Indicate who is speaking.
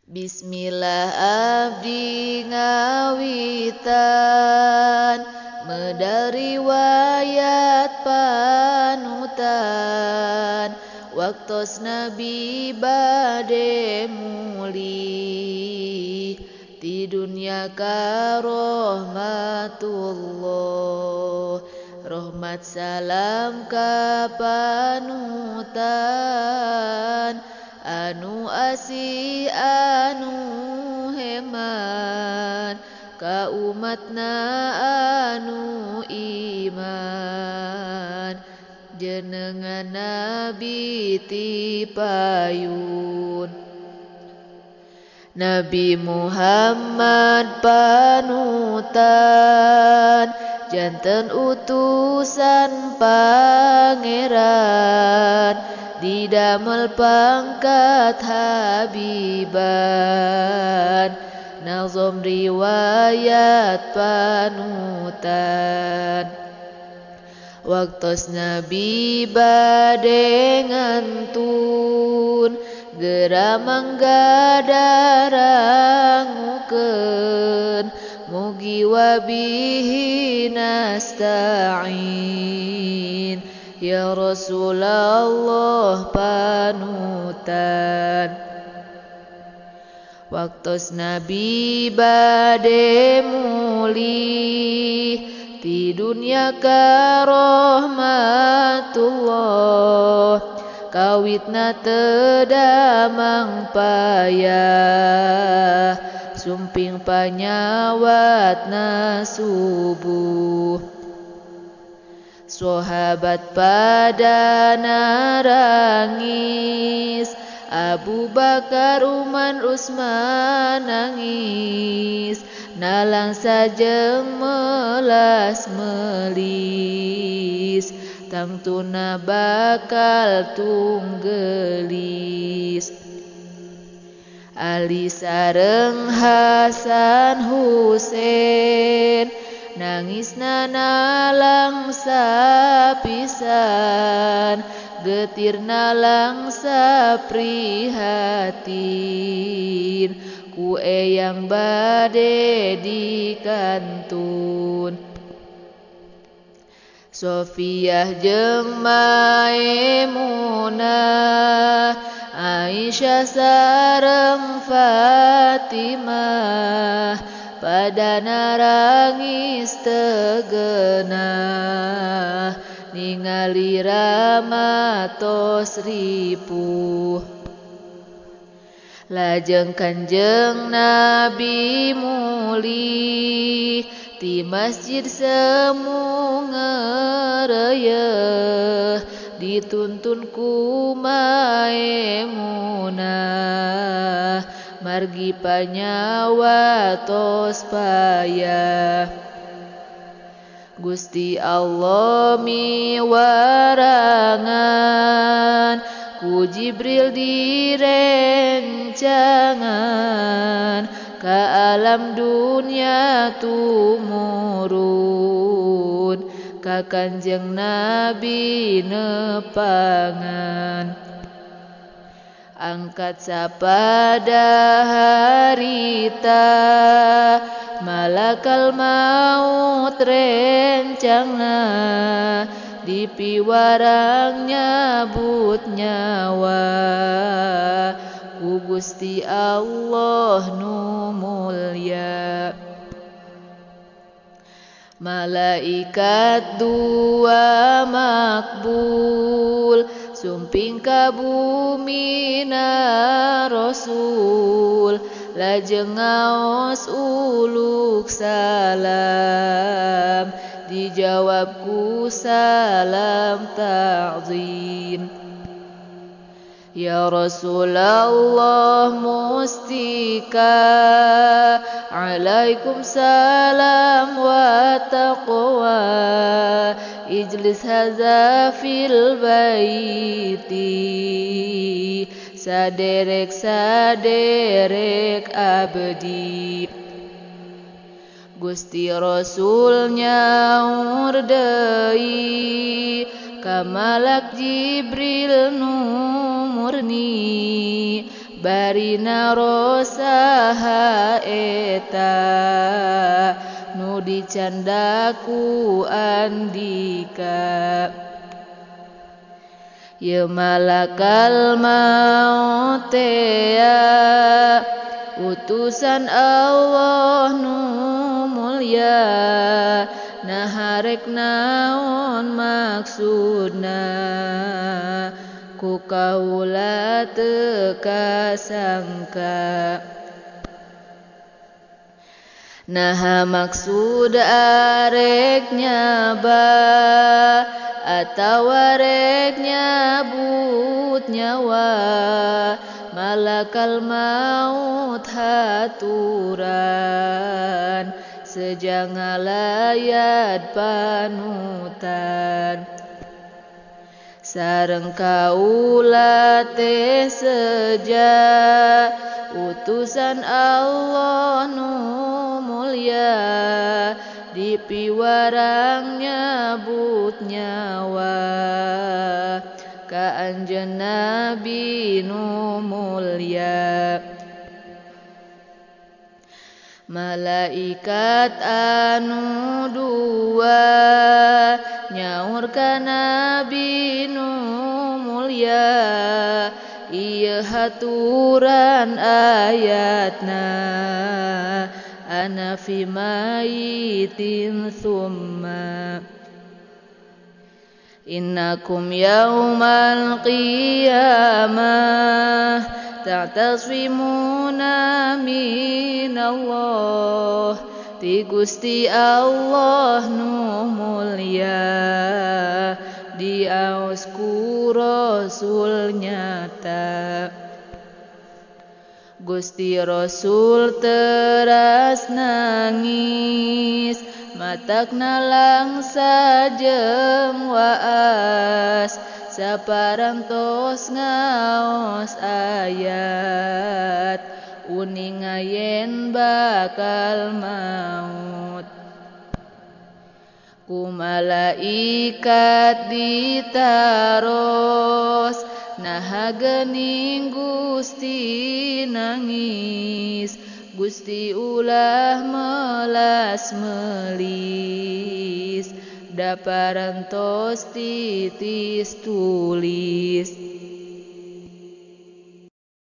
Speaker 1: Bismillah abdi ngawitan medal riwayat panutan waktos Nabi bade mulih di dunya ka rahmatullah. Rahmat salam ka panutan anu asih anu heman ka umatna anu iman jenengan Nabi ti payun. Nabi Muhammad panutan janten utusan pangeran didamel pangkat habiban nazom riwayat panutan. Waktos Nabi bade ngantun gera mangga darangukeun mugi wabihi nasta'in ya Rasulullah panutan. Waktos Nabi bade mulih ti dunya ka rahmatullah kawitna teu damang payah sumping panyawatna subuh. Sahabat pada narangis, Abu Bakar Umar Utsman nangis, nalangsa jeung melas melis, tangtuna bakal tunggelis. Ali sareng Hasan Husein nangisna nalangsa pisan, getirna langsa prihatin ku eyang bade dikantun. Sofiyah jeung Maimunah, Aisyah sareng Fatimah pada narangis tegenah ningali Rama tos ripuh. Lajeng Kanjeng Nabi mulih ti masjid semu ngereyeuh dituntun ku Maimunah margi panyawa tos payah. Gusti Allah miwarangan ku Jibril direncangan ka alam dunya tumurun ka Kanjeng Nabi nepangan. Angkat sapada harita malakal maut rencana dipiwarang nyabut nyawa ku Gusti Allah nu mulya. Malaikat dua makbul sumping ka bumina Rasul lajeng ngaos uluk salam dijawab ku salam ta'zim. Ya Rasulullah mustika alaikum salam wa taqwa ijlis hadza fil baiti saderek saderek abdi. Gusti Rasul nyaur deui ka malak Jibril nu murni Bari naros saha eta nu dicanda ku andika. Ye malakal maut tea utusan Allah nu mulya, nah rek naon maksudna ku kaula teu kasangka. Naha maksud arek nyaba atawa rek nyabut nyawa, malakal maut haturan seja ngalayat panutan. Sareng kaula teh seja utusan Allah nu mulya, dipiwarang nyabut nyawa ka anjeun Nabi nu mulya. Malaikat anu dua nyaur ka Nabi nu mulya, ieu haturan ayatna ana fi mayitin thumma innakum yaumal qiyamah ta'tasimuna minallah, ti Gusti Allah nu mulya diaos ku Rasul nyata. Gusti Rasul teras nangis matakna langsa jeung waas, saparantos ngaos ayat uninga yen bakal maut. Ku malaikat ditaros naha geuning Gusti nangis, Gusti ulah melas melis daparantos titis tulis.